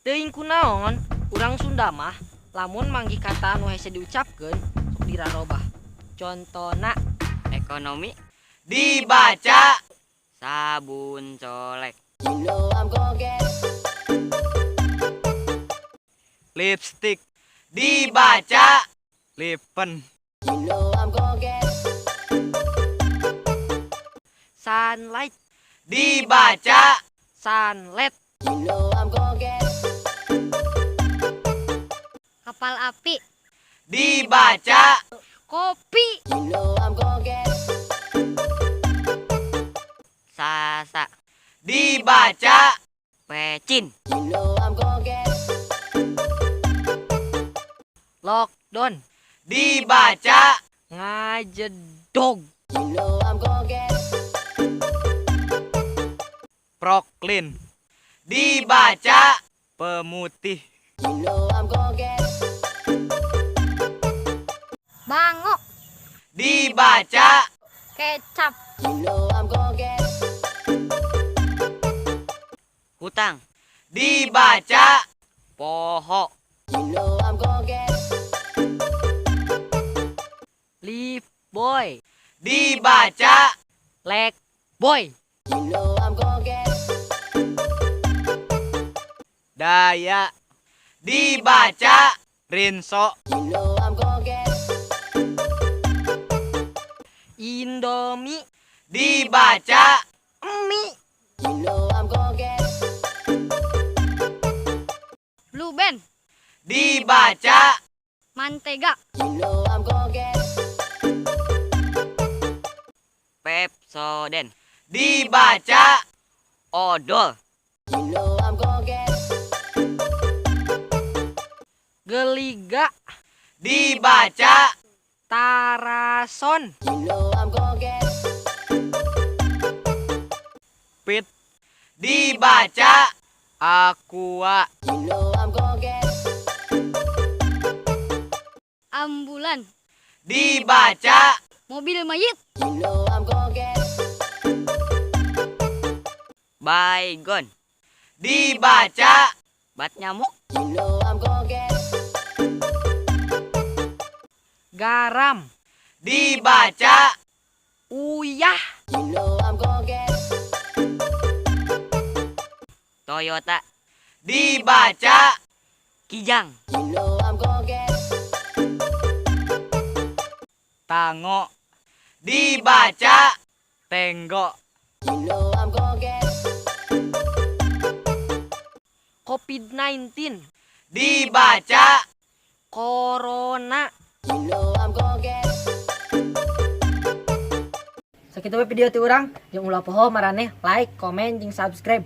Teuing kunaon urang Sunda mah lamun manggih kata anu hese diucapkeun sok dirarobah. Contona ekonomi dibaca sabun colek. Lipstick dibaca lipen. Sunlight dibaca sunlight. Kapal api dibaca kopi. Sasa dibaca pecin. Lockdown dibaca ngajedog. Proklin dibaca pemutih. Bango dibaca kecap. Hutang dibaca poho. Leaf boy dibaca leg boy. Daya dibaca rinso. Indomie dibaca mie. Blue Band dibaca mantega. Pepsodent dibaca odol. Geliga dibaca tarason. Pit dibaca aqua. Ambulan dibaca mobil mayit. Baygon dibaca bat nyamuk. Garam dibaca uyah. Toyota dibaca kijang. Tango dibaca tenggo. Covid-19 dibaca corona. Sakitu we video ti urang, jeung ulah poho maraneh like, komen, jeung subscribe.